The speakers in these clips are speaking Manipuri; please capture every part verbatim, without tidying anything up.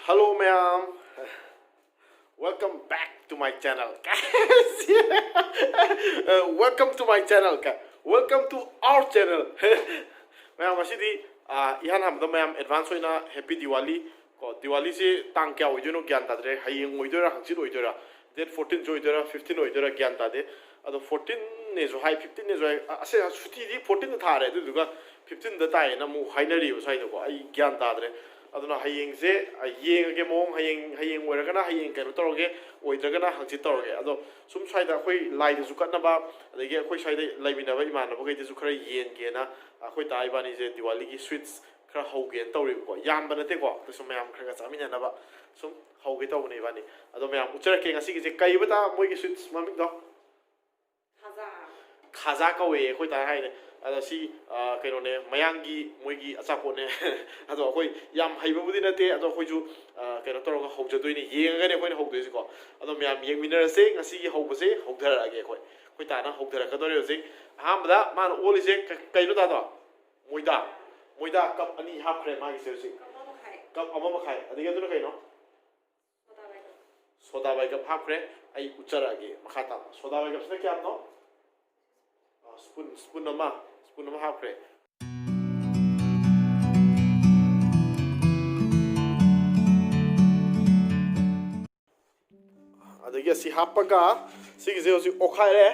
Hello ꯃꯌꯥꯝ, welcome back to my channel. Uh, welcome to my channel. Welcome to our channel. ꯃꯌꯥꯝ, ꯉꯁꯤꯗꯤ ꯑꯥ, ꯏꯍꯥꯟ ꯍꯥꯟꯕꯗ ꯃꯌꯥꯝ advance ꯑꯣꯏꯅ Happy Diwali꯫ ꯀꯣ, ꯗꯤꯋꯥꯂꯤꯁꯤ ꯇꯥꯡ ꯀꯌꯥ ꯑꯣꯏꯗꯣꯏꯅꯣ ꯒ꯭ꯌꯥꯟ ꯇꯥꯗ꯭ꯔꯦ꯫ ꯍꯌꯦꯡ ꯑꯣꯏꯗꯣꯏꯔꯥ, ꯍꯪꯆꯤꯠ ꯑꯣꯏꯗꯣꯏꯔꯥ, date fourteen ꯁꯨ ꯑꯣꯏꯗꯣꯏꯔꯥ, fifteen ꯑꯣꯏꯗꯣꯏꯔꯥ ꯒ꯭ꯌꯥꯟ ꯇꯥꯗꯦ꯫ ꯑꯗꯣ fourteen ꯅꯦꯁꯨ ꯍꯥꯏ, fifteen ꯅꯦꯁꯨ ꯍꯥꯏ꯫ ꯑ-, ꯑꯁꯦ ꯁꯨꯇꯤꯗꯤ fourteen ꯗ ꯊꯥꯔꯦ, ꯑꯗꯨꯗꯨꯒ fifteen ꯗ ꯇꯥꯏꯌꯦꯅ ꯑꯃꯨꯛ ꯍꯥꯏꯅꯔꯤꯕ ꯁ꯭ꯋꯥꯏꯗꯀꯣ꯫ ꯑꯩ ꯒ꯭ꯌꯥꯟ ꯇꯥꯗ꯭ꯔꯦ꯫ ꯑꯗꯨꯅ ꯍꯌꯦꯡꯁꯦ, ꯑ, ꯌꯦꯡꯉꯒꯦ ꯃꯑꯣꯡ, ꯍꯌꯦꯡ, ꯍꯌꯦꯡ ꯑꯣꯏꯔꯒꯅ ꯍꯌꯦꯡ ꯀꯩꯅꯣ ꯇꯧꯔꯒꯦ, ꯑꯣꯏꯗ꯭ꯔꯒꯅ ꯍꯪꯆꯤꯠ ꯇꯧꯔꯒꯦ꯫ ꯑꯗꯣ ꯁꯨꯝ ꯁ꯭ꯋꯥꯏꯗ ꯑꯩꯈꯣꯏ ꯂꯥꯏꯗꯁꯨ ꯀꯠꯅꯕ, ꯑꯗꯒꯤ ꯑꯩꯈꯣꯏ ꯁ꯭ꯋꯥꯏꯗ ꯂꯩꯃꯤꯟꯅꯕ ꯏꯃꯥꯟꯅꯕꯈꯩꯗꯁꯨ ꯈꯔ ꯌꯦꯟꯒꯦꯅ ꯑꯩꯈꯣꯏ ꯗꯥ ꯏꯕꯥꯅꯤꯁꯦ ꯗꯤꯋꯥꯂꯤꯒꯤ sweets ꯈꯔ ꯍꯧꯒꯦꯅ ꯇꯧꯔꯤꯕꯀꯣ꯫ ꯌꯥꯝꯕ ꯅꯠꯇꯦꯀꯣ, ꯑꯗꯨꯁꯨ ꯃꯌꯥꯝ ꯈꯔ ꯈꯔ ꯆꯥꯃꯤꯟꯅꯅꯕ ꯁꯨꯝ ꯍꯧꯒꯦ ꯇꯧꯕꯅꯦ ꯏꯕꯥꯅꯤ꯫ ꯑꯗꯣ ꯃꯌꯥꯝ ꯎꯠꯆꯔꯛꯀꯦ ꯉꯁꯤꯒꯤꯁꯦ꯫ ꯀꯩꯕ ꯗꯥ ꯃꯣꯏꯒꯤ sweets ꯃꯃꯤꯡꯗꯣ? ꯈꯥꯖꯥ꯫ ꯈꯥꯖꯥ ꯀꯧꯋꯦ ꯑꯩꯈꯣꯏ ꯗꯥ ꯍꯥꯏꯅꯦ꯫ ꯑꯗꯣ ꯁꯤ, ꯑ, ꯀꯩꯅꯣꯅꯦ, ꯃꯌꯥꯡꯒꯤ ꯃꯣꯏꯒꯤ ꯑꯆꯥꯄꯣꯠꯅꯦ꯫ ꯑꯗꯣ ꯑꯩꯈꯣꯏ ꯌꯥꯝ ꯍꯩꯕꯕꯨꯗꯤ ꯅꯠꯇꯦ, ꯑꯗꯣ ꯑꯩꯈꯣꯏꯁꯨ, ꯑ, ꯀꯩꯅꯣ ꯇꯧꯔꯒ ꯍꯧꯖꯗꯣꯏꯅꯦ, ꯌꯦꯡꯉꯒꯅꯦ ꯑꯩꯈꯣꯏꯅ ꯍꯧꯗꯣꯏꯁꯤꯀꯣ꯫ ꯑꯗꯣ ꯃꯌꯥꯝ ꯌꯦꯡꯃꯤꯟꯅꯔꯁꯦ ꯉꯁꯤꯒꯤ ꯍꯧꯕꯁꯦ꯫ ꯍꯧꯊꯔꯛꯑꯒꯦ ꯑꯩꯈꯣꯏ꯫ ꯑꯩꯈꯣꯏ ꯗꯥꯅ ꯍꯧꯊꯔꯛꯀꯗꯧꯔꯦ ꯍꯧꯖꯤꯛ꯫ ꯑꯍꯥꯟꯕꯗ ꯃꯥꯅ ꯑꯣꯜꯂꯤꯁꯦ ꯀ-, ꯀꯩꯅꯣ ꯗꯥꯗꯣ? ꯃꯣꯏꯗꯥ꯫ ꯃꯣꯏꯗꯥ cup ꯑꯅꯤ ꯍꯥꯞꯈ꯭ꯔꯦ ꯃꯥꯒꯤꯁꯦ ꯍꯧꯖꯤꯛ꯫ Cup ꯑꯃ ꯃꯈꯥꯏ꯫ Cup ꯑꯃ ꯃꯈꯥꯏ꯫ ꯑꯗꯒꯤ ꯑꯗꯨꯅ ꯀꯩꯅꯣ? Soda ꯕꯥꯏꯒꯞ꯫ Soda ꯕꯥꯏꯒꯞ ꯍꯥꯞꯈ꯭ꯔꯦ꯫ ꯑꯩ ꯎꯠꯆꯔꯛꯑꯒꯦ ꯃꯈꯥ ꯇꯥꯕ꯫ Soda ꯕꯥꯏꯒꯞꯁꯤꯅ ꯀꯌꯥꯝꯅꯣ? ꯑ, spoon, spoon ꯑꯃ, spoon ꯑꯃ ꯍꯥꯞꯈ꯭ꯔꯦ꯫ ꯑꯗꯒꯤ ꯑꯁꯤ ꯍꯥꯞꯄꯒ ꯁꯤꯒꯤꯁꯦ ꯍꯧꯖꯤꯛ ꯑꯣꯠꯈꯥꯏꯔꯦ꯫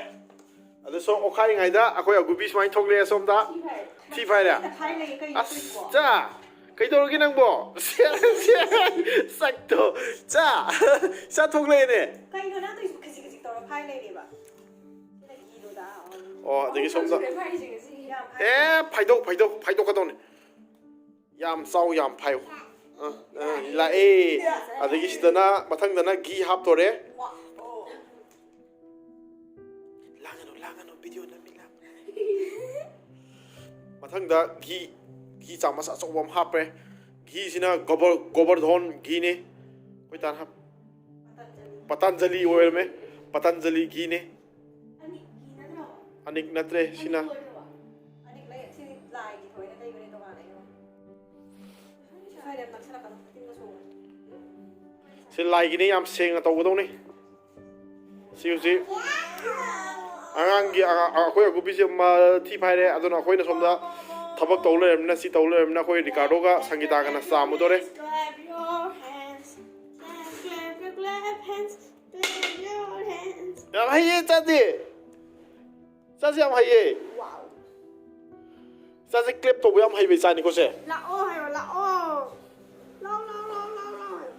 ꯑꯗ ꯁꯣꯝ ꯑꯣꯠꯈꯥꯏꯔꯤꯉꯩꯗ ꯑꯩꯈꯣꯏ ꯑꯒꯨꯕꯤ ꯁꯨꯃꯥꯏꯅ ꯊꯣꯛꯂꯛꯑꯦ ꯁꯣꯝꯗ꯫ ꯊꯤ ꯐꯥꯏꯔꯦ꯫ ꯊꯤ ꯐꯥꯏꯔꯦ? ꯊꯤꯅ ꯐꯥꯏ ꯂꯩꯌꯦ, ꯀꯩꯅꯣ ꯑꯁ, ꯇꯧꯔꯤꯁꯤꯕꯣ? ꯆꯥ! ꯀꯩꯗꯧꯔꯒꯦ ꯅꯪꯕꯣ? ꯁꯦ, ꯁꯦ, ꯁꯛꯇꯣ! ꯆꯥ! ꯏꯆꯥ ꯊꯣꯛꯂꯛꯑꯦꯅꯦ꯫ ꯀꯩꯅꯣ ꯅꯪ ꯇꯧꯔꯤꯁꯤꯕꯣ? ꯈꯖꯤꯛ ꯈꯖꯤꯛ ꯇꯧꯔ ꯐꯥꯏ ꯂꯩꯔꯦꯕ꯫ ꯁꯤꯅ ꯀꯤꯂꯣꯗ, ꯑꯣ, ꯑꯗꯒꯤ ꯑꯍꯨꯝ ꯁꯣꯝꯗ ꯁꯨꯔꯦ ꯐꯥꯏꯔꯤꯁꯦ ꯉꯁꯤꯒꯤ꯫ ꯌꯥꯝ ꯐꯥꯏ꯫ ꯑꯦ, ꯐꯥꯏꯗꯣꯛ, ꯐꯥꯏꯗꯣꯛ, ꯐꯥꯏꯗꯣꯛꯀꯗꯧꯅꯦ꯫ ꯌꯥꯝ ꯆꯥꯎ, ꯌꯥꯝ ꯐꯥꯏꯌꯨ꯫ ꯑ, ꯑ, ꯂꯥꯛꯑꯦ꯫ ꯑꯗꯒꯤ ꯁꯤꯗꯅ, ꯃꯊꯪꯗꯅ ꯘꯤ ꯍꯥꯞꯇꯣꯔꯦ꯫ ꯂꯥꯡꯒꯅꯨ, ꯂꯥꯡꯒꯅꯨ, video ꯅꯝꯃꯤ, ꯂꯥꯡꯒꯅꯨ꯫ ꯃꯊꯪꯗ ꯘꯤ, ꯘꯤ ꯆꯥꯃꯁ ꯑꯆꯧꯕ ꯑꯃ ꯍꯥꯞꯄꯦ꯫ ꯘꯤꯁꯤꯅ ꯒꯣꯕꯔ-, ꯒꯣꯕꯔꯙꯣꯟ ꯘꯤꯅꯤ꯫ ꯑꯩꯈꯣꯏ ꯗꯥꯅ ꯍꯥꯞ-, ꯄꯇꯥꯟꯖꯂꯤ ꯑꯣꯏꯔꯝꯃꯦ꯫ ꯄꯇꯥꯟꯖꯂꯤ ꯘꯤꯅꯤ꯫ ꯑꯅꯤꯛ ꯘꯤ ꯅꯠꯇ꯭ꯔꯣ? ꯑꯅꯤꯛ ꯅꯠꯇ꯭ꯔꯦ, ꯁꯤꯅ꯫ ꯑꯅꯤꯛ ꯑꯣꯏꯗ꯭ꯔꯕ? ꯑꯅꯤꯛ ꯂꯩ-, ꯁꯤꯗꯤ ꯂꯥꯏꯒꯤ ꯊꯑꯣꯏꯅ ꯂꯩꯕꯅꯦ ꯇꯣꯉꯥꯟꯅ ꯑꯩꯅ꯫ ꯁ꯭ꯋꯥꯏꯗ ꯌꯥꯝ ꯅꯛꯁꯜꯂꯛꯀꯅꯨ, ꯇꯤꯟꯒ ꯆꯣꯡꯉꯅꯤ꯫ ꯁꯤ ꯂꯥꯏꯒꯤꯅꯤ, ꯌꯥꯝ ꯁꯦꯡꯅ ꯇꯧꯒꯗꯧꯅꯤ꯫ ꯁꯤ ꯍꯧꯖꯤꯛ ꯑꯉꯥꯡꯒꯤ, ꯑꯉꯥꯡ, ꯑꯩꯈꯣꯏ ꯑꯒꯨꯄꯤꯁꯦ ꯃꯊꯤ ꯐꯥꯏꯔꯦ, ꯑꯗꯨꯅ ꯑꯩꯈꯣꯏꯅ ꯁꯣꯝꯗ ꯊꯕꯛ ꯇꯧ ꯂꯩꯔꯕꯅꯤꯅ, ꯁꯤ ꯇꯧ ꯂꯩꯔꯕꯅꯤꯅ ꯑꯩꯈꯣꯏ ꯔꯤꯀꯥꯔꯗꯣꯒ ꯁꯪꯒꯤꯇꯥꯒꯅ ꯆꯥꯝꯃꯗꯣꯔꯦ꯫ Clap your hands. Clap, clap, clap hands. Clap your hands. ꯌꯥꯝ ꯍꯩꯌꯦ ꯆꯥꯗꯤ꯫ ꯆꯥꯁꯦ ꯌꯥꯝ ꯍꯩꯌꯦ꯫ Wow. ꯆꯥꯁꯦ clap ꯇꯧꯕ ꯌꯥꯝ ꯍꯩꯕ ꯏꯆꯥꯅꯤꯀꯣ ꯁꯦ꯫ ꯂꯥꯛꯑꯣ ꯍꯥꯏꯔꯣ, ꯂꯥꯛꯑꯣ꯫ ꯂꯥꯛꯑꯣ, ꯂꯥꯛꯑꯣ, ꯂꯥꯛꯑꯣ, ꯂꯥꯛꯑꯣ, ꯂꯥꯛꯑꯣ ꯍꯥꯏꯔꯣ꯫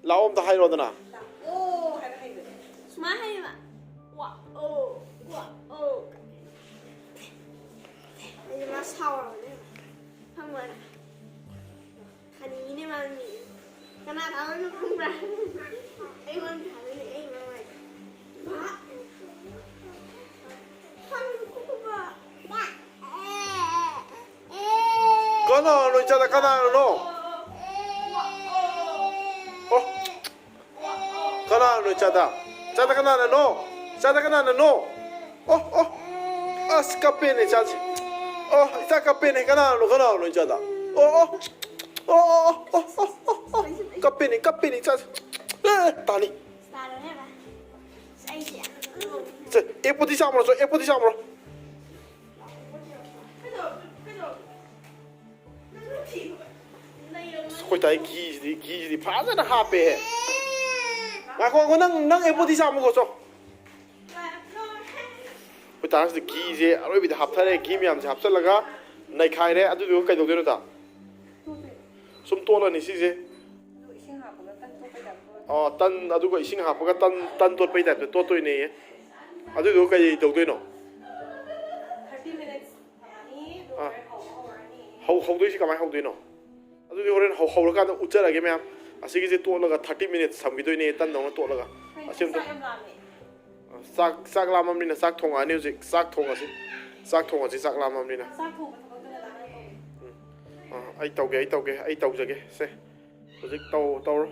ꯂꯥꯛꯑꯣ ꯑꯝꯇ ꯍꯥꯏꯔꯣꯗꯅ꯫ ꯂꯥꯛꯑꯣ ꯍꯥꯏꯕ ꯍꯩꯕꯅꯦ꯫ ꯁꯨꯃꯥꯏꯅ ꯍꯥꯏꯌꯦꯕ꯫ ꯋꯥ ꯑꯣ, ꯋꯥ ꯑꯣ꯫ ꯑꯩ ꯃꯥ ꯁꯥꯎꯔꯕꯅꯦ꯫ ꯐꯝꯃꯣ ꯍꯥꯏꯔꯣ꯫ ꯈꯥꯅꯤꯅꯦ ꯃꯥꯅꯤ꯫ ꯀꯅꯥ ꯊꯥꯗꯣꯏꯅꯣ ꯈꯪꯕ꯭ꯔꯥ? ꯑꯩꯉꯣꯟꯗ ꯊꯥꯗꯣꯏꯅꯦ, ꯑꯩ ꯃꯃꯥꯏꯗ꯫ ꯀꯅꯥꯅꯣ ꯏꯆꯥꯗ ꯀꯅꯥꯅꯣ? ꯑꯣ꯫ ꯀꯅꯥꯅꯣ ꯏꯆꯥꯗ? ꯏꯆꯥꯗ ꯀꯅꯥꯅꯅꯣ? ꯏꯆꯥꯗ ꯀꯅꯥꯅꯅꯣ? ꯑꯣ, ꯑꯣ꯫ ꯑꯁ, ꯀꯞꯄꯦꯅꯦ ꯏꯆꯥꯁꯤ꯫ ꯑꯣ, ꯏꯆꯥ ꯀꯞꯄꯦꯅꯦ꯫ ꯀꯅꯥꯅꯣ, ꯀꯅꯥꯅꯣ ꯏꯆꯥꯗ? ꯑꯣ, ꯑꯣ꯫ ꯑꯣ, ꯑꯣ, ꯑꯣ, ꯑꯣ, ꯑꯣ, ꯑꯣ, ꯑꯣ꯫ ꯀꯞꯄꯦꯅꯦ, ꯀꯞꯄꯦꯅꯦ ꯏꯆꯥꯁꯤ꯫ ꯑꯦ, ꯇꯥꯅꯤ꯫ ꯁꯦ, ꯑꯦ ꯄꯣꯇꯤ ꯆꯥꯝꯃꯔꯣ, ꯆꯣ, ꯑꯦ ꯄꯣꯇꯤ ꯆꯥꯝꯃꯔꯣ꯫ ꯑꯁ, ꯑꯩꯈꯣꯏ ꯇꯥꯏ ꯘꯤꯁꯤꯗꯤ, ꯘꯤꯁꯤꯗꯤ ꯐꯖꯅ ꯍꯥꯞꯄꯦꯍꯦ꯫ ꯉꯥꯏꯈꯣ, ꯉꯥꯏꯈꯣ, ꯅꯪ, ꯅꯪ ꯑꯦ ꯄꯣꯇꯤ ꯆꯥꯝꯃꯨꯀꯣ, ꯆꯣ꯫ ꯑꯩꯈꯣꯏ ꯇꯥꯁꯤꯗ ꯘꯤꯁꯦ ꯑꯔꯣꯏꯕꯤꯗ ꯍꯥꯞꯊꯔꯦ꯫ ꯘꯤ ꯃꯌꯥꯝꯁꯦ ꯍꯥꯞꯆꯜꯂꯒ ꯅꯩꯈꯥꯏꯔꯦ꯫ ꯑꯗꯨꯗꯨꯒ ꯀꯩꯗꯧꯗꯣꯏꯅꯣ, ꯇꯥ? ꯁꯨꯝ ꯇꯣꯠꯂꯅꯤ ꯁꯤꯁꯦ꯫ ꯑꯗꯨ ꯏꯁꯤꯡ ꯍꯥꯞꯄꯒ ꯇꯟ ꯇꯣꯠꯄꯩ ꯇꯥꯏꯞꯇ ꯇꯣꯠꯂꯅꯤ꯫ ꯑꯣ, ꯇꯟ, ꯑꯗꯨꯒ ꯏꯁꯤꯡ ꯍꯥꯞꯄꯒ ꯇꯟ, ꯇꯟ ꯇꯣꯠꯄꯩ ꯇꯥꯏꯞꯇ ꯇꯣꯠꯇꯣꯏꯅꯦꯌꯦ꯫ ꯑꯗꯨꯗꯨꯒ ꯀꯩ ꯇꯧꯗꯣꯏꯅꯣ? Thirty minutes ꯊꯝꯃꯅꯤ, ꯑꯗꯨꯒ ꯑꯥ꯫ ꯍꯣꯔꯦꯟ ꯍꯧꯕ ꯍꯧꯔꯅꯤ꯫ ꯍꯧ-, ꯍꯧꯗꯣꯏꯁꯤ ꯀꯃꯥꯏꯅ ꯍꯧꯗꯣꯏꯅꯣ? ꯑꯗꯨꯗꯤ ꯍꯣꯔꯦꯟ ꯍꯧ-, ꯍꯧꯔꯀꯥꯟꯗ ꯎꯠꯆꯔꯛꯑꯒꯦ ꯃꯌꯥꯝ꯫ ꯑꯁꯤꯒꯤꯁꯦ ꯇꯣꯠꯂꯒ thirty minutes ꯊꯝꯈꯤꯗꯣꯏꯅꯦ, ꯇꯟꯗꯧꯅ ꯇꯣꯠꯂꯒ꯫ ꯑꯩꯈꯣꯏ ꯑꯁꯤ ꯑꯝꯇ ꯆꯥꯛ ꯌꯥꯝ ꯂꯥꯝꯃꯦ꯫ ꯆꯥꯛ, ꯆꯥꯛ ꯂꯥꯝꯃꯕꯅꯤꯅ ꯆꯥꯛ ꯊꯣꯡꯉꯛꯑꯅꯤ ꯍꯧꯖꯤꯛ꯫ ꯆꯥꯛ ꯊꯣꯡꯉꯁꯤ꯫ ꯆꯥꯛ ꯊꯣꯡꯉꯁꯤ, ꯆꯥꯛ ꯂꯥꯝꯃꯕꯅꯤꯅ꯫ ꯆꯥꯛ ꯊꯣꯡꯕ ꯊꯕꯛꯇꯨꯅ ꯂꯥꯝꯃꯦ ꯀꯧꯏ꯫ ꯎꯝ꯫ ꯑꯥ, ꯑꯩ ꯇꯧꯒꯦ, ꯑꯩ ꯇꯧꯒꯦ, ꯑꯩ ꯇꯧꯖꯒꯦ꯫ ꯁꯦ, ꯍꯧꯖꯤꯛ ꯇꯧ-, ꯇꯧꯔꯣ꯫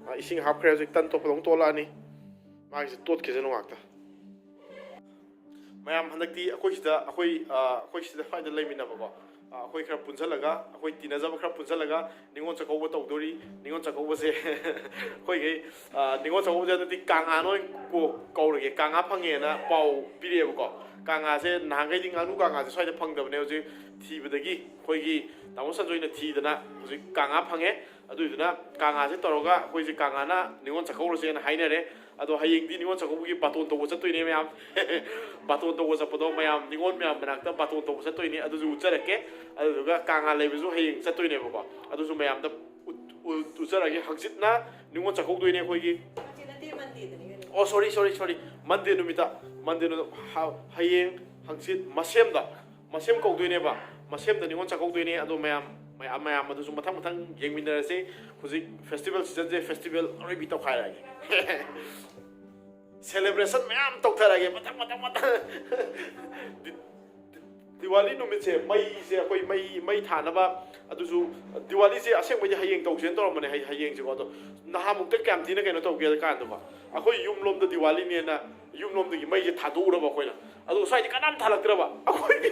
ꯑꯥ, ꯏꯁꯤꯡ ꯍꯥꯞꯈ꯭ꯔꯦ ꯍꯧꯖꯤꯛ, ꯇꯟ ꯇꯣꯠꯄꯗꯧ ꯇꯣꯠꯂꯛꯑꯅꯤ꯫ ꯃꯥꯒꯤꯁꯦ ꯇꯣꯠꯈꯤꯁꯅꯨ ꯉꯥꯛꯇ꯫ ꯃꯌꯥꯝ ꯍꯟꯗꯛꯇꯤ ꯑꯩꯈꯣꯏ ꯁꯤꯗ, ꯑꯩꯈꯣꯏ, ꯑꯥ, ꯑꯩꯈꯣꯏ ꯁꯤꯗ ꯁ꯭ꯋꯥꯏꯗ ꯂꯩꯃꯤꯟꯅꯕꯀꯣ, ꯑꯩꯈꯣꯏ ꯈꯔ ꯄꯨꯟꯁꯤꯜꯂꯒ, ꯑꯩꯈꯣꯏ ꯇꯤꯟꯅꯖꯕ ꯈꯔ ꯄꯨꯟꯁꯤꯜꯂꯒ ꯅꯤꯉꯣꯜ ꯆꯥꯛꯀꯧꯕ ꯇꯧꯗꯣꯔꯤ꯫ ꯅꯤꯉꯣꯜ ꯆꯥꯛꯀꯧꯕꯁꯦ ꯑꯩꯈꯣꯏꯒꯤ, ꯑ, ꯅꯤꯉꯣꯜ ꯆꯥꯛꯀꯧꯕꯁꯦ ꯍꯟꯗꯛꯇꯤ ꯀꯥꯡꯉꯥꯅ ꯑꯣꯏꯅ ꯀꯣ-, ꯀꯧꯔꯒꯦ꯫ ꯀꯥꯡꯉꯥ ꯐꯪꯉꯦꯅ ꯄꯥꯎ ꯄꯤꯔꯛꯑꯦꯕꯀꯣ꯫ ꯀꯥꯡꯉꯥꯁꯦ ꯅꯍꯥꯟꯈꯩꯗꯤ ꯉꯥꯅꯨ ꯀꯥꯡꯉꯥꯁꯦ ꯁ꯭ꯋꯥꯏꯗ ꯐꯪꯗꯕꯅꯦ꯫ ꯍꯧꯖꯤꯛ ꯊꯤꯕꯗꯒꯤ ꯑꯩꯈꯣꯏꯒꯤ ꯇꯥꯃꯣ ꯁꯟꯖꯣꯏꯅ ꯊꯤꯗꯅ ꯍꯧꯖꯤꯛ ꯀꯥꯡꯉꯥ ꯐꯪꯉꯦ꯫ ꯑꯗꯨꯏꯗꯨꯅ ꯀꯥꯡꯉꯥꯁꯦ ꯇꯧꯔꯒ ꯑꯩꯈꯣꯏꯁꯦ ꯀꯥꯡꯉꯥꯅ ꯅꯤꯉꯣꯜ ꯆꯥꯛꯀꯧꯔꯁꯦꯅ ꯍꯥꯏꯅꯔꯦ꯫ ꯑꯗꯣ ꯍꯌꯦꯡꯗꯤ ꯅꯤꯉꯣꯜ ꯆꯥꯛꯀꯧꯕꯒꯤ ꯕꯥꯇꯣꯟ ꯇꯧꯕ ꯆꯠꯇꯣꯏꯅꯦ ꯃꯌꯥꯝ꯫ ꯕꯥꯇꯣꯟ ꯇꯧꯕ ꯆꯠꯄꯗꯣ ꯃꯌꯥꯝ, ꯅꯤꯉꯣꯜ ꯃꯌꯥꯝ ꯃꯅꯥꯛꯇ ꯕꯥꯇꯣꯟ ꯇꯧꯕ ꯆꯠꯇꯣꯏꯅꯦ꯫ ꯑꯗꯨꯁꯨ ꯎꯠꯆꯔꯛꯀꯦ꯫ ꯑꯗꯨꯗꯨꯒ ꯀꯥꯡꯉꯥ ꯂꯩꯕꯁꯨ ꯍꯌꯦꯡ ꯆꯠꯇꯣꯏꯅꯦꯕꯀꯣ꯫ ꯑꯗꯨꯁꯨ ꯃꯌꯥꯝꯗ ꯎꯠ-, ꯎꯠ-, ꯎꯠꯆꯔꯛꯑꯒꯦ꯫ ꯍꯪꯆꯤꯠꯅ ꯅꯤꯉꯣꯜ ꯆꯥꯛꯀꯧꯗꯣꯏꯅꯦ ꯑꯩꯈꯣꯏꯒꯤ꯫ ꯍꯪꯆꯤꯠ ꯅꯠꯇꯦ, ꯃꯟꯗꯦꯗꯅꯤ ꯀꯩꯅꯣ꯫ ꯑꯣ, ꯁꯣꯔꯤ, ꯁꯣꯔꯤ, ꯁꯣꯔꯤ꯫ ꯃꯟꯗꯦ ꯅꯨꯃꯤꯠꯇ, ꯃꯟꯗꯦ ꯅꯨꯃꯤꯠ, ꯍ-, ꯍꯌꯦꯡ, ꯍꯪꯆꯤꯠ, ꯃꯁꯦꯝꯗ, ꯃꯁꯦꯝ ꯀꯧꯗꯣꯏꯅꯦꯕ꯫ ꯃꯁꯦꯝꯗ ꯅꯤꯉꯣꯜ ꯆꯥꯛꯀꯧꯗꯣꯏꯅꯦ꯫ ꯑꯗꯣ ꯃꯌꯥꯝ, ꯃꯌꯥꯝ, ꯃꯌꯥꯝ ꯑꯗꯨꯁꯨ ꯃꯊꯪ ꯃꯊꯪ ꯌꯦꯡꯃꯤꯟꯅꯔꯁꯦ꯫ ꯍꯧꯖꯤꯛ festival seasonꯁꯦ, festival ꯑꯔꯣꯏꯕꯤ ꯇꯧꯈꯥꯏꯔꯛꯑꯒꯦ꯫ Celebration ꯃꯌꯥꯝ ꯇꯧꯊꯔꯛꯑꯒꯦ ꯃꯊꯪ, ꯃꯊꯪ, ꯃꯊꯪ꯫ ꯗꯤ-, ꯗꯤ-, ꯗꯤꯋꯥꯂꯤ ꯅꯨꯃꯤꯠꯁꯦ ꯃꯩꯁꯦ ꯑꯩꯈꯣꯏ ꯃꯩ, ꯃꯩ ꯊꯥꯅꯕ, ꯑꯗꯨꯁꯨ ꯗꯤꯋꯥꯂꯤꯁꯦ ꯑꯁꯦꯡꯕꯩꯗꯤ ꯍꯌꯦꯡ ꯇꯧꯁꯦꯅ ꯇꯧꯔꯝꯕꯅꯦ, ꯍꯌꯦꯡꯁꯦꯀꯣ꯫ ꯑꯗꯣ ꯅꯍꯥꯟꯃꯨꯛꯇ ꯀꯌꯥꯝ ꯊꯤꯅ ꯀꯩꯅꯣ ꯇꯧꯒꯦ ꯍꯥꯏ ꯀꯥꯟꯗꯀꯣ, ꯑꯩꯈꯣꯏ ꯌꯨꯝꯂꯣꯝꯗ ꯗꯤꯋꯥꯂꯤꯅꯦꯅ ꯌꯨꯝꯂꯣꯝꯗꯒꯤ ꯃꯩꯁꯦ ꯊꯥꯗꯣꯛꯎꯔꯕ ꯑꯩꯈꯣꯏꯅ꯫ ꯑꯗꯨꯒ ꯁ꯭ꯋꯥꯏꯗ ꯀꯅꯥꯝ ꯊꯥꯜꯂꯛꯇ꯭ꯔꯕ꯫ ꯑꯩꯈꯣꯏꯗꯤ,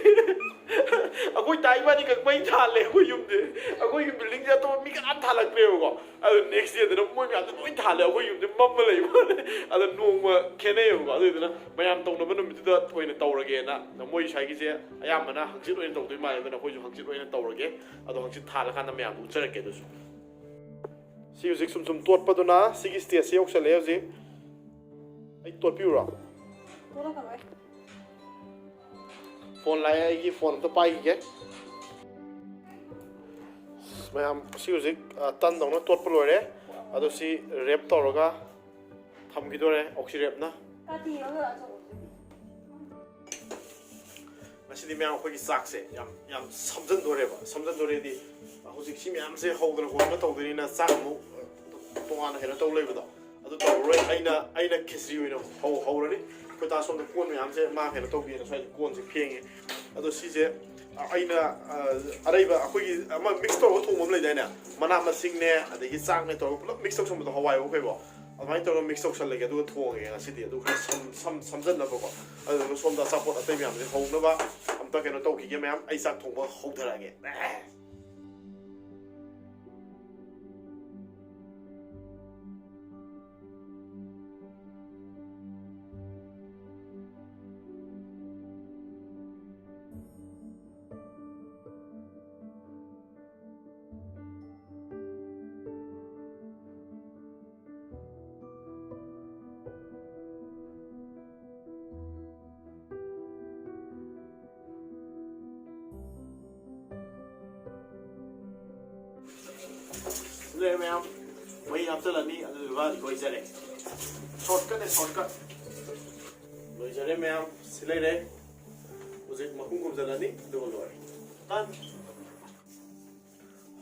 ꯑꯩꯈꯣꯏ ꯇꯥ ꯏꯕꯥꯅꯤ ꯈꯛ ꯃꯩ ꯊꯥꯜꯂꯦ ꯑꯩꯈꯣꯏ ꯌꯨꯝꯗꯤ꯫ ꯑꯩꯈꯣꯏꯒꯤ buildingꯁꯦ ꯑꯇꯣꯞꯄ ꯃꯤ ꯀꯅꯥꯝ ꯊꯥꯜꯂꯛꯇ꯭ꯔꯦꯕꯀꯣ꯫ ꯑꯗꯨ next dayꯗꯅ ꯃꯣꯏ ꯃꯌꯥꯝꯗꯣ ꯂꯣꯏ ꯊꯥꯜꯂꯦ, ꯑꯩꯈꯣꯏ ꯌꯨꯝꯗꯤ ꯃꯝꯃ ꯂꯩꯕ ꯋꯥꯅꯤ꯫ ꯑꯗꯣ ꯅꯣꯡꯃ ꯈꯦꯠꯅꯩꯌꯦꯕꯀꯣ꯫ ꯑꯗꯨꯗꯨꯅ ꯃꯌꯥꯝ ꯇꯧꯅꯕ ꯅꯨꯃꯤꯠꯇꯨꯗ ꯑꯣꯏꯅ ꯇꯧꯔꯒꯦꯅ꯫ ꯃꯣꯏ ꯁ꯭ꯋꯥꯏꯒꯤꯁꯦ ꯑꯌꯥꯝꯕꯅ ꯍꯪꯆꯤꯠ ꯑꯣꯏꯅ ꯇꯧꯗꯣꯏ ꯃꯥꯜꯂꯦ, ꯑꯗꯨꯅ ꯑꯩꯈꯣꯏꯁꯨ ꯍꯪꯆꯤꯠ ꯑꯣꯏꯅ ꯇꯧꯔꯒꯦ꯫ ꯑꯗꯣ ꯍꯪꯆꯤꯠ ꯊꯥꯜꯂꯀꯥꯟꯗ ꯃꯌꯥꯝꯗꯣ ꯎꯠꯆꯔꯛꯀꯦ꯫ ꯑꯗꯨꯁꯨ ꯁꯤ ꯍꯧꯖꯤꯛ ꯁꯨꯝ ꯁꯨꯝ ꯇꯣꯠꯄꯗꯨꯅ ꯁꯤꯒꯤ stageꯁꯤ ꯌꯧꯁꯜꯂꯛꯑꯦ ꯍꯧꯖꯤꯛ꯫ ꯑꯩ ꯇꯣꯠꯄꯤꯌꯨꯔꯣ? ꯇꯣꯠꯂꯛꯀꯅꯣꯍꯦ꯫ Phone ꯂꯥꯛꯑꯦ, ꯑꯩꯒꯤ phone ꯑꯝꯇ ꯄꯥꯏꯈꯤꯒꯦ꯫ ꯃꯌꯥꯝ, ꯁꯤ ꯍꯧꯖꯤꯛ, ꯑ, ꯇꯟꯗꯧꯅ ꯇꯣꯠꯄ ꯂꯣꯏꯔꯦ꯫ ꯑꯗꯣ ꯁꯤ wrap ꯇꯧꯔꯒ ꯊꯝꯈꯤꯗꯣꯔꯦ, oxy wrapꯅ꯫ ꯀꯥꯇꯤ ꯑꯃꯒ ꯑꯆꯧꯕ꯫ ꯉꯁꯤꯗꯤ ꯃꯌꯥꯝ ꯑꯩꯈꯣꯏꯒꯤ ꯆꯥꯛꯁꯦ ꯌꯥꯝ, ꯌꯥꯝ ꯁꯝꯖꯟꯗꯣꯔꯦꯕ꯫ ꯁꯝꯖꯟꯗꯣꯔꯦꯗꯤ ꯍꯧꯖꯤꯛ ꯁꯤ ꯃꯌꯥꯝꯁꯦ ꯍꯧꯗꯅ ꯈꯣꯠꯇꯅ ꯇꯧꯗꯣꯏꯅꯤꯅ ꯆꯥꯛ ꯑꯃꯨꯛ ꯇꯣꯉꯥꯟꯅ ꯀꯩꯅꯣ ꯇꯧ ꯂꯩꯕꯗꯣ꯫ ꯑꯗꯨ ꯇꯧꯔꯔꯣꯏ꯫ ꯑꯩꯅ, ꯑꯩꯅ ꯈꯦꯆ꯭ꯔꯤ ꯑꯣꯏꯅ ꯍꯧ-, ꯍꯧꯔꯅꯤ꯫ ꯑꯩꯈꯣꯏ ꯗꯥ ꯁꯣꯝꯗ ꯀꯣꯟ ꯃꯌꯥꯝꯁꯦ ꯃꯥ ꯀꯩꯅꯣ ꯇꯧꯒꯦꯅ ꯁ꯭ꯋꯥꯏꯗ ꯀꯣꯟꯁꯦ ꯐꯦꯡꯉꯦ꯫ ꯑꯗꯣ ꯁꯤꯁꯦ ꯑꯩꯅ, ꯑ, ꯑꯔꯩꯕ ꯑꯩꯈꯣꯏꯒꯤ ꯑꯃ mix ꯇꯧꯔꯒ ꯊꯣꯡꯕ ꯑꯃ ꯂꯩꯗꯥꯏꯅꯦ? ꯃꯅꯥ ꯃꯁꯤꯡꯅꯦ, ꯑꯗꯒꯤ ꯆꯥꯛꯅꯦ ꯇꯧꯔꯒ ꯄꯨꯂꯞ mix ꯇꯧꯁꯟꯕꯗꯣ, ꯍꯋꯥꯏ ꯑꯣ ꯀꯩꯕꯣ꯫ ꯑꯗꯨꯃꯥꯏꯅ ꯇꯧꯔꯒ ꯃꯤꯛꯁ ꯇꯧꯁꯜꯂꯒꯦ, ꯑꯗꯨꯒ ꯊꯣꯡꯉꯒꯦ ꯉꯁꯤꯗꯤ꯫ ꯑꯗꯨ ꯈꯔ ꯁꯝ ꯁꯝ ꯁꯝꯖꯟꯅꯕꯀꯣ꯫ ꯑꯗꯨꯗꯨꯒ ꯁꯣꯝꯗ ꯑꯆꯥꯄꯣꯠ ꯑꯇꯩ ꯃꯌꯥꯝꯁꯦ ꯍꯧꯅꯕ ꯑꯝꯇ ꯀꯩꯅꯣ ꯇꯧꯈꯤꯒꯦ ꯃꯌꯥꯝ꯫ ꯑꯩ ꯆꯥꯛ ꯊꯣꯡꯕ ꯍꯧꯊꯔꯛꯑꯒꯦ꯫ ꯂꯩꯔꯦ ꯃꯌꯥꯝ, ꯃꯍꯤ ꯍꯥꯞꯆꯤꯜꯂꯅꯤ, ꯑꯗꯨꯗꯨꯒ ꯂꯣꯏꯖꯔꯦ꯫ ꯁꯣꯔꯠꯀꯠꯅꯦ, ꯁꯣꯔꯠꯀꯠ꯫ ꯂꯣꯏꯖꯔꯦ ꯃꯌꯥꯝ, ꯁꯤ ꯂꯩꯔꯦ꯫ ꯍꯧꯖꯤꯛ ꯃꯈꯨꯝ ꯈꯨꯝꯖꯤꯜꯂꯅꯤ, ꯑꯗꯨꯒ ꯂꯣꯏꯔꯦ꯫ ꯇꯟ꯫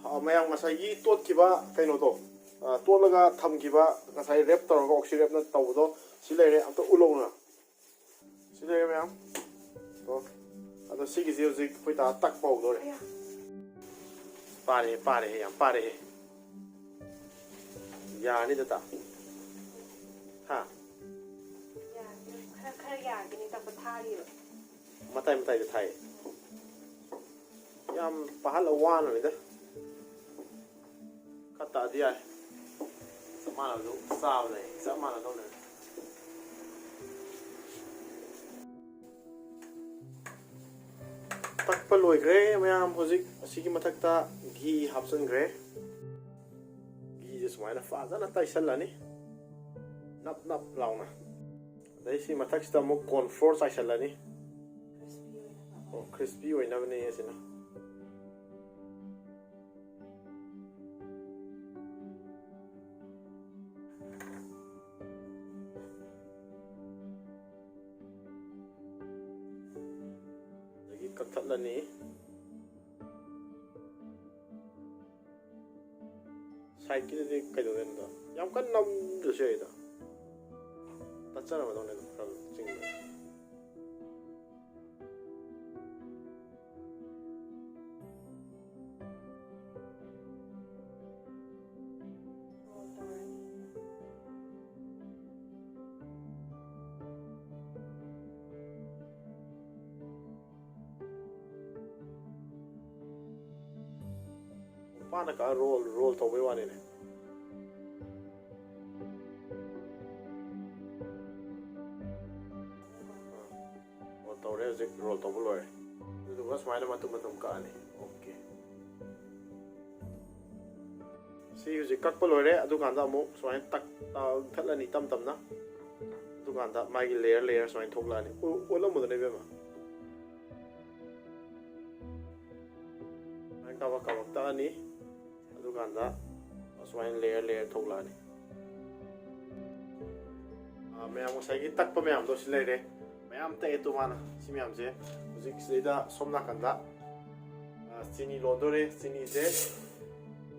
ꯑ, ꯃꯌꯥꯝ ꯉꯁꯥꯏꯒꯤ ꯇꯣꯠꯈꯤꯕ ꯀꯩꯅꯣꯗꯣ, ꯑ, ꯇꯣꯠꯂꯒ ꯊꯝꯈꯤꯕ ꯉꯁꯥꯏ ꯔꯦꯞ ꯇꯧꯔꯒ ꯑꯣꯛꯁꯤ ꯔꯦꯞꯅ ꯇꯧꯕꯗꯣ ꯁꯤ ꯂꯩꯔꯦ, ꯑꯝꯇ ꯎꯠꯂꯛꯎꯅ꯫ ꯁꯤ ꯂꯩꯔꯦ ꯃꯌꯥꯝ꯫ ꯑꯣ꯫ ꯑꯗꯣ ꯁꯤꯒꯤꯁꯤ ꯍꯧꯖꯤꯛ ꯑꯩꯈꯣꯏ ꯗꯥ ꯇꯛꯄ ꯍꯧꯗꯧꯔꯦ꯫ ꯑꯌꯥ꯫ ꯄꯥꯔꯦ, ꯄꯥꯔꯦ, ꯌꯥꯝ ꯄꯥꯔꯦ꯫ ꯌꯥꯅꯤꯗ ꯇꯥ꯫ ꯍꯥ? ꯌꯥꯅꯤ꯫ ꯈꯔ, ꯈꯔ ꯌꯥꯒꯤꯅꯤ, ꯇꯛꯄ ꯊꯥꯔꯤꯕ꯫ ꯃꯇꯥꯏ ꯃꯇꯥꯏꯗ ꯊꯥꯏ꯫ ꯌꯥꯝ ꯄꯥꯍꯜꯂ ꯋꯥꯅꯕꯅꯤꯗ꯫ ꯈꯔ ꯇꯥꯗꯤ ꯌꯥꯏ꯫ ꯆꯞ ꯃꯥꯟꯅꯕꯗꯨ ꯆꯥꯕꯗ ꯑꯩ ꯆꯞ ꯃꯥꯟꯅꯗꯧꯅꯦ꯫ ꯇꯛꯄ ꯂꯣꯏꯈ꯭ꯔꯦ ꯃꯌꯥꯝ꯫ ꯍꯧꯖꯤꯛ ꯑꯁꯤꯒꯤ ꯃꯊꯛꯇ ꯘꯤ ꯍꯥꯞꯆꯤꯟꯈ꯭ꯔꯦ꯫ ꯘꯤꯁꯦ ꯁꯨꯃꯥꯏꯅ ꯐꯖꯅ ꯇꯩꯁꯜꯂꯅꯤ, ꯅꯞ ꯅꯞ ꯂꯥꯎꯅ꯫ ꯑꯗꯩ ꯁꯤ ꯃꯊꯛꯁꯤꯗ ꯑꯃꯨꯛ ꯀꯣꯔꯟ ꯐ꯭ꯂꯣꯔ ꯆꯥꯏꯁꯜꯂꯅꯤ꯫ ꯑꯣ, ꯈ꯭ꯔꯤꯁꯄꯤ ꯑꯣꯏꯅꯕꯅꯦ ꯑꯁꯤꯅ꯫ ꯑꯗꯒꯤ ꯀꯛꯊꯠꯂꯅꯤ꯫ ꯁꯥꯏꯠꯀꯤꯗꯨꯗꯤ ꯀꯩꯗꯧꯗꯣꯏꯅꯣꯗꯣ? ꯌꯥꯝ ꯀꯟꯅ ꯅꯝꯗ꯭ꯔꯁꯨ ꯌꯥꯏꯗ꯫ ꯇꯠꯆꯔꯝꯃꯗꯧꯅꯦ ꯑꯗꯨꯝ ꯈꯔ ꯆꯤꯡꯕꯗ꯫ ꯃꯥꯅ ꯀꯛꯑ ꯔꯣꯜ ꯔꯣꯜ ꯇꯧꯕꯩ ꯋꯥꯅꯤꯅꯦ꯫ ꯑꯣ, ꯇꯧꯔꯦ, ꯍꯧꯖꯤꯛ ꯔꯣꯜ ꯇꯧꯕ ꯂꯣꯏꯔꯦ꯫ ꯑꯗꯨꯗꯨꯒ ꯁꯨꯃꯥꯏꯅ ꯃꯇꯨꯝ ꯃꯇꯨꯝ ꯀꯛꯑꯅꯤ꯫ ꯑꯣꯀꯦ꯫ ꯁꯤ ꯍꯧꯖꯤꯛ ꯀꯛꯄ ꯂꯣꯏꯔꯦ꯫ ꯑꯗꯨꯀꯥꯟꯗ ꯑꯃꯨꯛ ꯁꯨꯃꯥꯏꯅ ꯇꯛ ꯇꯛꯊꯠꯂꯅꯤ ꯇꯞ ꯇꯞꯅ꯫ ꯑꯗꯨꯀꯥꯟꯗ ꯃꯥꯒꯤ ꯂꯦꯌꯔ ꯂꯦꯌꯔ ꯁꯨꯃꯥꯏꯅ ꯊꯣꯛꯂꯛꯑꯅꯤ꯫ ꯑꯣ-, ꯑꯣꯠꯂꯝꯃꯨꯗꯅ, ꯏꯕꯦꯝꯃ꯫ ꯁꯨꯃꯥꯏꯅ ꯀꯥꯕꯛ ꯀꯥꯕꯛ ꯇꯛꯑꯅꯤ꯫ ꯑꯗꯨꯀꯥꯟꯗ ꯁꯨꯃꯥꯏꯅ ꯂꯦꯌꯔ ꯂꯦꯌꯔ ꯊꯣꯛꯂꯛꯑꯅꯤ꯫ ꯑꯥ, ꯃꯌꯥꯝ ꯉꯁꯥꯏꯒꯤ ꯇꯛꯄ ꯃꯌꯥꯝꯗꯣ ꯁꯤ ꯂꯩꯔꯦ꯫ ꯃꯌꯥꯝ ꯇꯛꯑꯦ ꯇꯣꯉꯥꯟꯅ꯫ ꯁꯤ ꯃꯌꯥꯝꯁꯦ ꯍꯧꯖꯤꯛ ꯁꯤꯗꯩꯗ ꯁꯣꯝ ꯅꯥꯀꯟꯗ, ꯑꯥ, ꯆꯤꯅꯤ ꯂꯣꯟꯗꯣꯔꯦ꯫ ꯆꯤꯅꯤꯁꯦ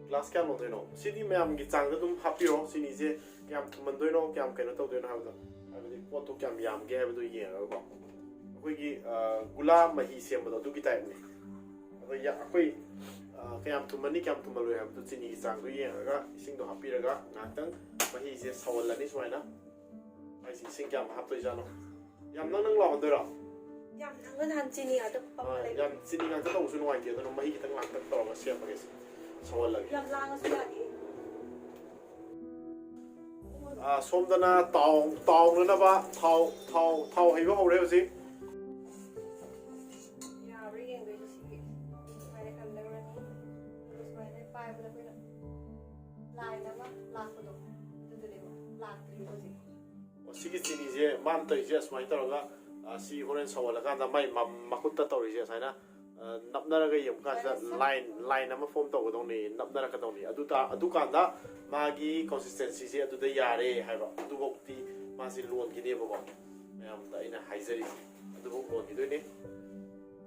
ꯒ꯭ꯂꯥꯁ ꯀꯌꯥ ꯂꯣꯟꯗꯣꯏꯅꯣ? ꯁꯤꯗꯤ ꯃꯌꯥꯝꯒꯤ ꯆꯥꯡꯗ ꯑꯗꯨꯝ ꯍꯥꯞꯄꯤꯔꯣ꯫ ꯆꯤꯅꯤꯁꯦ ꯀꯌꯥꯝ ꯊꯨꯝꯍꯟꯗꯣꯏꯅꯣ, ꯀꯌꯥꯝ ꯀꯩꯅꯣ ꯇꯧꯗꯣꯏꯅꯣ ꯍꯥꯏꯕꯗꯣ, ꯍꯥꯏꯕꯗꯤ ꯄꯣꯠꯇꯣ ꯀꯌꯥꯝ ꯌꯥꯝꯒꯦ ꯍꯥꯏꯕꯗꯣ ꯌꯦꯡꯉꯒꯀꯣ꯫ ꯑꯩꯈꯣꯏꯒꯤ, ꯑꯥ, ꯒꯨꯂꯥ ꯃꯍꯤ ꯁꯦꯝꯕꯗꯣ ꯑꯗꯨꯒꯤ ꯇꯥꯏꯞꯅꯤ꯫ ꯑꯗꯣ ꯌꯥ-, ꯑꯩꯈꯣꯏ, ꯑꯥ, ꯀꯌꯥꯝ ꯊꯨꯝꯃꯅꯤ, ꯀꯌꯥꯝ ꯊꯨꯝꯃꯜꯂꯣꯏ ꯍꯥꯏꯕꯗꯨ ꯆꯤꯅꯤꯒꯤ ꯆꯥꯡꯗꯣ ꯌꯦꯡꯉꯒ ꯏꯁꯤꯡꯗꯣ ꯍꯥꯞꯄꯤꯔꯒ ꯉꯥꯏꯍꯥꯛꯇꯪ ꯃꯍꯤꯁꯦ ꯁꯧꯍꯜꯂꯅꯤ ꯁꯨꯃꯥꯏꯅ꯫ ꯑꯩꯁꯦ ꯏꯁꯤꯡ ꯀꯌꯥꯝ ꯍꯥꯞꯇꯣꯏꯖꯥꯠꯅꯣ? ꯌꯥꯝ ꯅꯪ ꯅꯪ ꯂꯥꯎꯍꯟꯗꯣꯏꯔꯣ? ꯌꯥꯝ ꯅꯪ ꯅꯍꯥꯟ ꯆꯤꯅꯤ ꯉꯥꯛꯇ ꯄꯛꯄ ꯑꯥ, ꯂꯩꯕ꯫ ꯌꯥꯝ ꯆꯤꯅꯤ ꯉꯥꯛꯇ ꯇꯧꯕꯁꯨ ꯅꯨꯡꯉꯥꯏꯇꯦ, ꯑꯗꯨꯅ ꯃꯍꯤ ꯈꯤꯇꯪ ꯂꯥꯡꯇꯛ ꯇꯧꯔꯒ ꯁꯦꯝꯃꯒꯦ ꯁꯦ-, ꯁꯧꯍꯜꯂꯒꯦ꯫ ꯌꯥꯝ ꯂꯥꯡꯉꯁꯨ ꯌꯥꯗꯦ꯫ ꯑꯥ, ꯁꯣꯝꯗꯅ ꯇꯥꯎ-, ꯇꯥꯎꯅꯅꯕ ꯊꯥꯎ, ꯊꯥꯎ, ꯊꯥꯎ ꯍꯩꯕ ꯍꯧꯔꯦ ꯍꯧꯖꯤꯛ꯫ ꯌꯥꯕ꯭ꯔꯥ ꯌꯦꯡꯗꯣꯏꯅꯤ ꯁꯤꯒꯤ꯫ ꯁꯨꯃꯥꯏꯅ ꯈꯜꯂꯧꯔꯅꯤ꯫ ꯑꯗꯨꯒ ꯁꯨꯃꯥꯏꯅ ꯄꯥꯏꯕꯗ ꯑꯩꯈꯣꯏꯅ ꯂꯥꯏꯟ ꯑꯃ ꯂꯥꯛꯄꯗꯣ, ꯑꯗꯨꯗꯨꯅꯦꯕ ꯂꯥꯛꯇ꯭ꯔꯤꯕ ꯍꯧꯖꯤꯛ꯫ ꯑꯣ, ꯁꯤꯒꯤ ꯆꯤꯅꯤꯁꯦ ꯃꯥꯅ ꯇꯧꯔꯤꯁꯦ ꯑꯁꯨꯃꯥꯏꯅ ꯇꯧꯔꯒ, ꯑ, ꯁꯤ ꯍꯣꯔꯦꯟ ꯁꯧꯍꯜꯂꯀꯥꯟꯗ ꯃꯥꯏ ꯃ-, ꯃꯈꯨꯠꯇ ꯇꯧꯔꯤꯁꯦ ꯑꯁꯨꯃꯥꯏꯅ, ꯑ, ꯅꯞꯅꯔꯒ ꯌꯦꯡꯕ ꯀꯥꯟꯁꯤꯗ ꯁꯨꯃꯥꯏꯅ ꯁꯠ ꯂꯥꯏꯟ, ꯂꯥꯏꯟ ꯑꯃ ꯐꯣꯝ ꯇꯧꯒꯗꯧꯅꯤ, ꯅꯞꯅꯔꯛꯀꯗꯧꯅꯤ꯫ ꯑꯗꯨ ꯇ-, ꯑꯗꯨꯀꯥꯟꯗ ꯃꯥꯒꯤ ꯀꯟꯁꯤꯁꯇꯦꯟꯁꯤꯁꯦ ꯑꯗꯨꯗ ꯌꯥꯔꯦ ꯍꯥꯏꯕ, ꯑꯗꯨꯐꯥꯎꯗꯤ ꯃꯥꯁꯦ ꯂꯣꯟꯈꯤꯅꯦꯕꯀꯣ꯫ ꯃꯌꯥꯝꯗ ꯑꯩꯅ ꯍꯥꯏꯖꯔꯤꯁꯦ ꯑꯗꯨꯐꯥꯎ ꯂꯣꯟꯈꯤꯗꯣꯏꯅꯦ꯫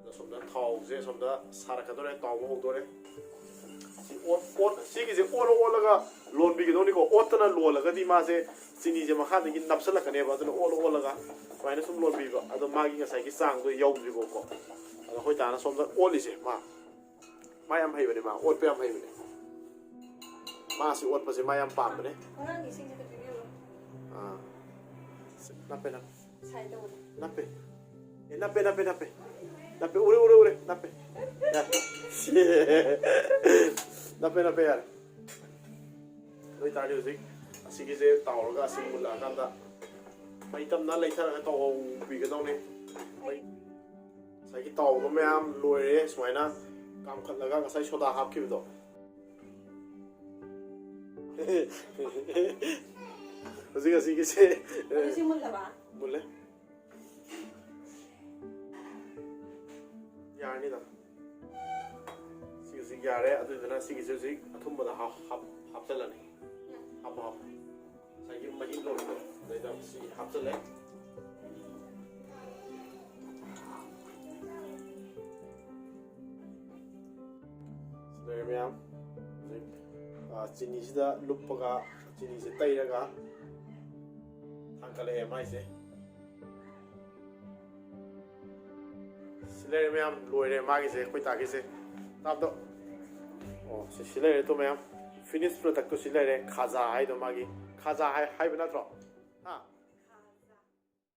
ꯑꯗꯣ ꯁꯣꯝꯗ ꯊꯥꯎꯁꯦ ꯁꯣꯝꯗ ꯁꯥꯔꯛꯀꯗꯧꯔꯦ, ꯇꯥꯎꯕ ꯍꯧꯗꯣꯔꯦ꯫ ꯁꯤ ꯑꯣꯠ-, ꯑꯣꯠ-, ꯁꯤꯒꯤꯁꯦ ꯑꯣꯠꯂ ꯑꯣꯠꯂꯒ ꯂꯣꯟꯕꯤꯒꯗꯧꯅꯤꯀꯣ꯫ ꯑꯣꯠꯇꯅ ꯂꯣꯜꯂꯒꯗꯤ ꯃꯥꯁꯦ ꯆꯤꯅꯤꯁꯦ ꯃꯈꯥꯗꯒꯤ ꯅꯞꯁꯜꯂꯛꯀꯅꯦꯕ꯫ ꯑꯗꯨꯅ ꯑꯣꯠꯂ ꯑꯣꯠꯂꯒ ꯁꯨꯃꯥꯏꯅ ꯁꯨꯝ ꯂꯣꯟꯕꯤꯕ꯫ ꯑꯗꯣ ꯃꯥꯒꯤ ꯉꯁꯥꯏꯒꯤ ꯆꯥꯡꯗꯣ ꯌꯧꯗ꯭ꯔꯤꯕꯀꯣ꯫ ꯑꯗꯣ ꯑꯩꯈꯣꯏ ꯗꯥꯅ ꯁꯣꯝꯗ ꯑꯣꯠꯂꯤꯁꯦ, ꯃꯥ, ꯃꯥ ꯌꯥꯝ ꯍꯩꯕꯅꯦ, ꯃꯥ ꯑꯣꯠꯄ ꯌꯥꯝ ꯍꯩꯕꯅꯦ꯫ ꯃꯥꯁꯤ ꯑꯣꯠꯄꯁꯦ ꯃꯥ ꯌꯥꯝ ꯄꯥꯝꯕꯅꯦ꯫ ꯑꯉꯥꯡꯒꯤ ꯏꯁꯤꯡꯁꯦ ꯈꯤꯇꯪ ꯌꯦꯡꯉꯣ꯫ ꯑꯥ꯫ ꯅꯞꯄꯦ, ꯅꯞꯄꯦ꯫ ꯁꯥꯏ ꯇꯧꯕꯗꯣ꯫ ꯅꯞꯄꯦ꯫ ꯑꯦ, ꯅꯞꯄꯦ, ꯅꯞꯄꯦ, ꯅꯞꯄꯦ꯫ ꯅꯞꯄꯦ, ꯎꯔꯦ, ꯎꯔꯦ, ꯎꯔꯦ, ꯅꯞꯄꯦ꯫ ꯌꯥꯔꯦ꯫ ꯅꯞꯄꯦ, ꯅꯞꯄꯦ, ꯌꯥꯔꯦ꯫ ꯑꯗꯨ ꯑꯣꯏꯇꯥꯔꯗꯤ ꯍꯧꯖꯤꯛ ꯑꯁꯤꯒꯤꯁꯦ ꯇꯥꯎꯔꯒ ꯑꯁꯤ ꯃꯨꯜꯂꯛꯑꯀꯥꯟꯗ ꯃꯩ ꯇꯞꯅ ꯂꯩꯊꯔꯒ ꯇꯧꯕꯤꯒꯗꯧꯅꯦ꯫ ꯃꯩ, ꯉꯁꯥꯏꯒꯤ ꯇꯥꯎꯕ ꯃꯌꯥꯝ ꯂꯣꯏꯔꯦ꯫ ꯁꯨꯃꯥꯏꯅ ꯀꯥꯝꯈꯠꯂꯒ ꯉꯁꯥꯏ ꯁꯣꯗꯥ ꯍꯥꯞꯈꯤꯕꯗꯣ꯫ ꯍꯧꯖꯤꯛ ꯑꯁꯤꯒꯤꯁꯦ, ꯑꯗꯨ ꯁꯤ ꯃꯨꯜꯂꯕ? ꯃꯨꯜꯂꯦ꯫ ꯌꯥꯔꯅꯤꯗ꯫ ꯁꯤ ꯍꯧꯖꯤꯛ ꯌꯥꯔꯦ꯫ ꯑꯗꯨꯗꯨꯅ ꯁꯤꯒꯤꯁꯦ ꯍꯧꯖꯤꯛ ꯑꯊꯨꯝꯕꯗ ꯍꯥꯞ-, ꯍꯥꯞ-, ꯍꯥꯞꯆꯜꯂꯅꯤ꯫ ꯍꯥꯞꯄꯣ, ꯍꯥꯞꯄꯣ꯫ ꯉꯁꯥꯏꯒꯤ ꯃꯍꯤ ꯂꯧꯔꯤꯗꯣ ꯑꯗꯩꯗ ꯁꯤ ꯍꯥꯞꯆꯜꯂꯦ꯫ ꯁꯤ ꯂꯩꯔꯦ ꯃꯌꯥꯝ꯫ ꯍꯧꯖꯤꯛ, ꯑ, ꯆꯤꯅꯤꯁꯤꯗ ꯂꯨꯞꯄꯒ, ꯆꯤꯅꯤꯁꯦ ꯇꯩꯔꯒ ꯊꯥꯡꯒꯠꯂꯛꯑꯦ ꯃꯥꯏꯁꯦ꯫ ꯁꯤ ꯂꯩꯔꯦ ꯃꯌꯥꯝ, ꯂꯣꯏꯔꯦ ꯃꯥꯒꯤꯁꯦ, ꯑꯩꯈꯣꯏ ꯇꯥꯒꯤꯁꯦ꯫ ꯇꯥꯕꯗꯣ? ꯑꯣ, ꯁꯤ, ꯁꯤ ꯂꯩꯔꯦ ꯇꯣ ꯃꯌꯥꯝ꯫ Finish product ꯇꯣ ꯁꯤ ꯂꯩꯔꯦ, ꯈꯥꯖꯥ ꯍꯥꯏꯗꯣ ꯃꯥꯒꯤ꯫ ꯈꯥꯖꯥ ꯍꯥꯏ-, ꯍꯥꯏꯕ ꯅꯠꯇ꯭ꯔꯣ?